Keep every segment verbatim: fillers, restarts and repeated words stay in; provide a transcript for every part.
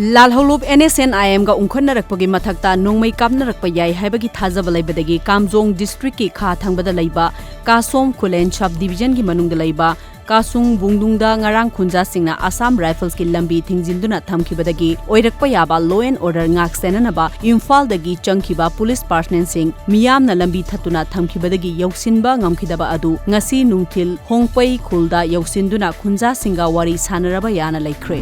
ꯂꯥꯜꯍꯧꯂꯨꯞ and S and ꯑꯥꯏ ꯑꯦꯝꯒ ꯎꯪꯈꯠꯅꯔꯛꯄꯒꯤ ꯃꯊꯛꯇ ꯅꯣꯡꯃꯩ ꯀꯥꯞꯅꯔꯛꯄ ꯌꯥꯏ ꯍꯥꯏꯕꯒꯤ ꯊꯥꯖꯕ ꯂꯩꯕꯗꯒꯤ ꯀꯥꯝꯖꯣꯡ districtꯀꯤ ꯈꯥ ꯊꯪꯕꯗ ꯂꯩꯕ ꯀꯥꯁꯣꯝ ꯈꯨꯂꯦꯟ sub divisionꯒꯤ ꯃꯅꯨꯡꯗ ꯂꯩꯕ ꯀꯥꯁꯨꯡ ꯕꯨꯡꯗꯨꯡꯗ ꯉꯔꯥꯡ ꯈꯨꯟꯖꯥꯁꯤꯡꯅ Assam Riflesꯀꯤ ꯂꯝꯕꯤ ꯊꯤꯡꯖꯤꯟꯗꯨꯅ ꯊꯝꯈꯤꯕꯗꯒꯤ ꯑꯣꯏꯔꯛꯄ ꯌꯥꯕ law and order ꯉꯥꯛ ꯁꯦꯟꯅꯅꯕ ꯏꯝꯐꯥꯜꯗꯒꯤ ꯆꯪꯈꯤꯕ police personnelꯁꯤꯡ ꯃꯤꯌꯥꯝꯅ ꯂꯝꯕꯤ ꯊꯠꯇꯨꯅ ꯊꯝꯈꯤꯕꯗꯒꯤ ꯌꯧꯁꯤꯟꯕ ꯉꯝꯈꯤꯗꯕ ꯑꯗꯨ ꯉꯁꯤ ꯅꯨꯡꯊꯤꯜ ꯍꯣꯡꯄꯩ ꯈꯨꯜꯗ ꯌꯧꯁꯤꯟꯗꯨꯅ ꯈꯨꯟꯖꯥꯁꯤꯡꯒ ꯋꯥꯔꯤ ꯁꯥꯟꯅꯔꯕ ꯌꯥꯅ ꯂꯩꯈ꯭ꯔꯦ꯫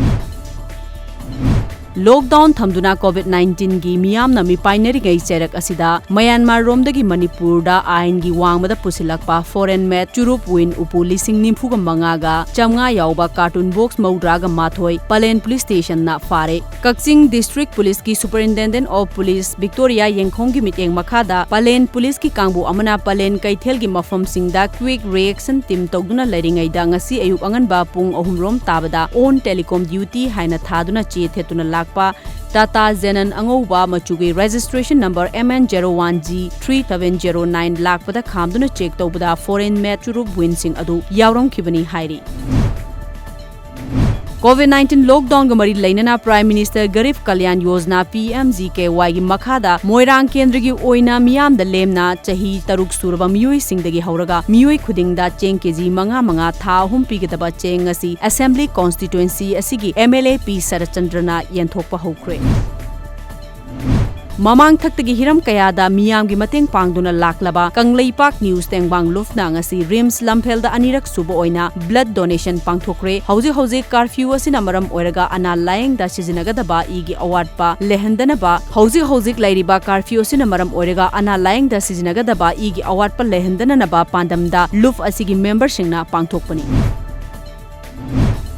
Lockdown ꯊꯝꯗꯨꯅ COVID nineteenꯒꯤ ꯃꯤꯌꯥꯝꯅ ꯃꯤꯄꯥꯏꯅꯔꯤꯉꯩ ꯆꯩꯔꯛ ꯑꯁꯤꯗ ꯃ꯭ꯌꯥꯟꯃꯥꯔꯔꯣꯝꯗꯒꯤ ꯃꯅꯤꯄꯨꯔꯗ ꯑꯥꯏꯟꯒꯤ ꯋꯥꯡꯃꯗ ꯄꯨꯁꯤꯜꯂꯛꯄ foreign made ꯆꯨꯔꯨꯞ ꯋꯤꯟ ꯎꯄꯨ ꯂꯤꯁꯤꯡ ꯅꯤꯐꯨꯒ ꯃꯉꯥꯒ ꯆꯥꯝꯃꯉꯥ ꯌꯥꯎꯕ carton box ꯃꯧꯗ꯭ꯔꯥꯒ ꯃꯥꯊꯣꯏ ꯄꯂꯦꯟ police stationꯅ ꯐꯥꯔꯦ꯫ ꯀꯛꯆꯤꯡ district policeꯀꯤ Superintendent of Police Victoria ꯌꯦꯡꯈꯣꯝꯒꯤ ꯃꯤꯠꯌꯦꯡ ꯃꯈꯥꯗ ꯄꯂꯦꯟ policeꯀꯤ ꯀꯥꯡꯕꯨ ꯑꯃꯅ ꯄꯂꯦꯟ ꯀꯩꯊꯦꯜꯒꯤ ꯃꯐꯝꯁꯤꯡꯗ quick reaction team ꯇꯧꯗꯨꯅ ꯂꯩꯔꯤꯉꯩꯗ ꯉꯁꯤ ꯑꯌꯨꯛ ꯑꯉꯟꯕ ꯄꯨꯡ ꯑꯍꯨꯝ ꯔꯣꯝ ꯇꯥꯕꯗ on telecom duty ꯍꯥꯏꯅ ꯊꯥꯗꯨꯅ ꯆꯦ ꯊꯦꯠꯇꯨꯅ ꯂꯥꯛꯄ Tata Xenon ꯑꯉꯧꯕ ꯃꯆꯨꯒꯤ registration number M N zero one G three seven zero nine ꯂꯥꯛꯄꯗ ꯈꯥꯝꯗꯨꯅ check ꯇꯧꯕꯗ foreign made ꯆꯨꯔꯨꯞ ꯋꯤꯟꯁꯤꯡ ꯑꯗꯨ ꯌꯥꯎꯔꯝꯈꯤꯕꯅꯤ ꯍꯥꯏꯔꯤ꯫ COVID nineteen lockdownꯒ ꯃꯔꯤ ꯂꯩꯅꯅ Prime Minister Garib Kalyan Yojana P M G K Yꯒꯤ ꯃꯈꯥꯗ ꯃꯣꯏꯔꯥꯡ ꯀꯦꯟꯗ꯭ꯔꯒꯤ ꯑꯣꯏꯅ ꯃꯤꯌꯥꯝꯗ ꯂꯦꯝꯅ ꯆꯍꯤ ꯇꯔꯨꯛ ꯁꯨꯔꯕ ꯃꯤꯑꯣꯏꯁꯤꯡꯗꯒꯤ ꯍꯧꯔꯒ ꯃꯤꯑꯣꯏ ꯈꯨꯗꯤꯡꯗ ꯆꯦꯡ ꯀꯦꯖꯤ ꯃꯉꯥ ꯃꯉꯥ ꯊꯥ ꯑꯍꯨꯝ ꯄꯤꯒꯗꯕ ꯆꯦꯡ ꯑꯁꯤ Assembly Constituency ꯑꯁꯤꯒꯤ M L A P ꯁꯔꯠꯆꯟꯗ꯭ꯔꯅ ꯌꯦꯟꯊꯣꯛꯄ ꯍꯧꯈ꯭ꯔꯦ꯫ ꯃꯃꯥꯡꯊꯛꯇꯒꯤ ꯍꯤꯔꯝ ꯀꯌꯥꯗ ꯃꯤꯌꯥꯝꯒꯤ ꯃꯇꯦꯡ ꯄꯥꯡꯗꯨꯅ ꯂꯥꯛꯂꯕ ꯀꯪꯂꯩꯄꯥꯛ ꯅ꯭ꯌꯨꯁ ꯇꯦꯡꯕꯥꯡ ꯂꯨꯞꯅ ꯉꯁꯤ RIMS ꯂꯝꯐꯦꯜꯗ ꯑꯅꯤꯔꯛ ꯁꯨꯕ ꯑꯣꯏꯅ blood donation ꯄꯥꯡꯊꯣꯛꯈ꯭ꯔꯦ꯫ ꯍꯧꯖꯤꯛ ꯍꯧꯖꯤꯛ curfew ꯑꯁꯤꯅ ꯃꯔꯝ ꯑꯣꯏꯔꯒ ꯑꯅꯥ ꯂꯥꯌꯦꯡꯗ ꯁꯤꯖꯤꯟꯅꯒꯗꯕ ꯏꯒꯤ ꯑꯋꯥꯠꯄ ꯂꯩꯍꯟꯗꯅꯕ, ꯍꯧꯖꯤꯛ ꯍꯧꯖꯤꯛ ꯂꯩꯔꯤꯕ curfew ꯑꯁꯤꯅ ꯃꯔꯝ ꯑꯣꯏꯔꯒ ꯑꯅꯥ ꯂꯥꯌꯦꯡꯗ ꯁꯤꯖꯤꯟꯅꯒꯗꯕ ꯏꯒꯤ ꯑꯋꯥꯠꯄ ꯂꯩꯍꯟꯗꯅꯅꯕ ꯄꯥꯟꯗꯝꯗ ꯂꯨꯞ ꯑꯁꯤꯒꯤ memberꯁꯤꯡꯅ ꯄꯥꯡꯊꯣꯛꯄꯅꯤ꯫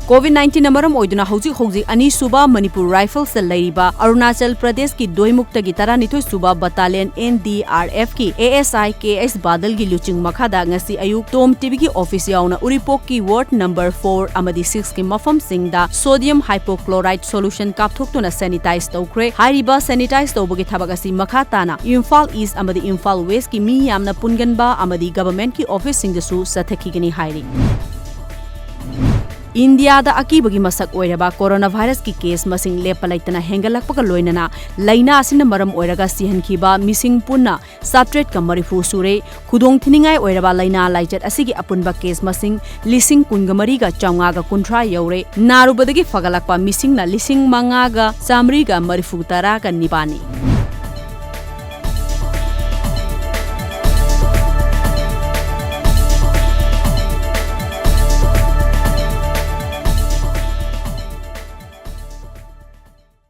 COVID nineteenꯅ ꯃꯔꯝ ꯑꯣꯏꯗꯨꯅ ꯍꯧꯖꯤꯛ ꯍꯧꯖꯤꯛ ꯑꯅꯤꯁꯨꯕ ꯃꯅꯤꯄꯨꯔ Riflesꯇ ꯂꯩꯔꯤꯕ ꯑꯔꯨꯅꯥꯆꯜ ꯄ꯭ꯔꯗꯦꯁꯀꯤ ꯗꯣꯏꯃꯨꯛꯇꯒꯤ ꯇꯔꯥꯅꯤꯊꯣꯏ ꯁꯨꯕ Battalionꯒꯤ A S I K S ꯕꯥꯗꯜꯒꯤ ꯂꯨꯆꯤꯡ ꯃꯈꯥꯗ ꯉꯁꯤ ꯑꯌꯨꯛ TOM TVꯒꯤ office ꯌꯥꯎꯅ ꯎꯔꯤꯄꯣꯛꯀꯤ ward number four ꯑꯃꯗꯤ sixꯀꯤ ꯃꯐꯝꯁꯤꯡꯗ sodium hypochlorite solution ꯀꯥꯞꯊꯣꯛꯇꯨꯅ sanitize ꯇꯧꯈ꯭ꯔꯦ꯫ ꯍꯥꯏꯔꯤꯕ sanitize ꯇꯧꯕꯒꯤ ꯊꯕꯛ ꯑꯁꯤ ꯃꯈꯥ ꯇꯥꯅ ꯏꯝꯐꯥꯜ East ꯑꯃꯗꯤ ꯏꯝꯐꯥꯜ Westꯀꯤ ꯃꯤ ꯌꯥꯝꯅ ꯄꯨꯟꯒꯟꯕ ꯑꯃꯗꯤ governmentꯀꯤ officeꯁꯤꯡꯗꯁꯨ ꯆꯠꯊꯈꯤꯒꯅꯤ ꯍꯥꯏꯔꯤ꯫ ꯏꯟꯗꯤꯌꯥꯗ ꯑꯀꯤꯕꯒꯤ ꯃꯁꯛ ꯑꯣꯏꯔꯕ ꯀꯣꯔꯣꯅꯥ ꯚꯥꯏꯔꯁꯀꯤ ꯀꯦꯁ ꯃꯁꯤꯡ ꯂꯦꯞꯄ ꯂꯩꯇꯅ ꯍꯦꯟꯒꯠꯂꯛꯄꯒ ꯂꯣꯏꯅꯅ ꯂꯥꯏꯅꯥ ꯑꯁꯤꯅ ꯃꯔꯝ ꯑꯣꯏꯔꯒ ꯁꯤꯍꯟꯈꯤꯕ ꯃꯤꯁꯤꯡ ꯄꯨꯟꯅ ꯆꯥꯇ꯭ꯔꯦꯠꯀ ꯃꯔꯤꯐꯨ ꯁꯨꯔꯦ꯫ ꯈꯨꯗꯣꯡꯊꯤꯅꯤꯡꯉꯥꯏ ꯑꯣꯏꯔꯕ ꯂꯥꯏꯅꯥ ꯂꯥꯏꯆꯠ ꯑꯁꯤꯒꯤ ꯑꯄꯨꯟꯕ ꯀꯦꯁ ꯃꯁꯤꯡ ꯂꯤꯁꯤꯡ ꯀꯨꯟꯒ ꯃꯔꯤꯒ ꯆꯥꯝꯃꯉꯥꯒ ꯀꯨꯟꯊ꯭ꯔꯥ ꯌꯧꯔꯦ꯫ ꯅꯥꯔꯨꯕꯗꯒꯤ ꯐꯒꯠꯂꯛꯄ ꯃꯤꯁꯤꯡꯅ ꯂꯤꯁꯤꯡ ꯃꯉꯥꯒ ꯆꯥꯃꯔꯤꯒ ꯃꯔꯤꯐꯨ ꯇꯔꯥꯒ ꯅꯤꯄꯥꯟꯅꯤ꯫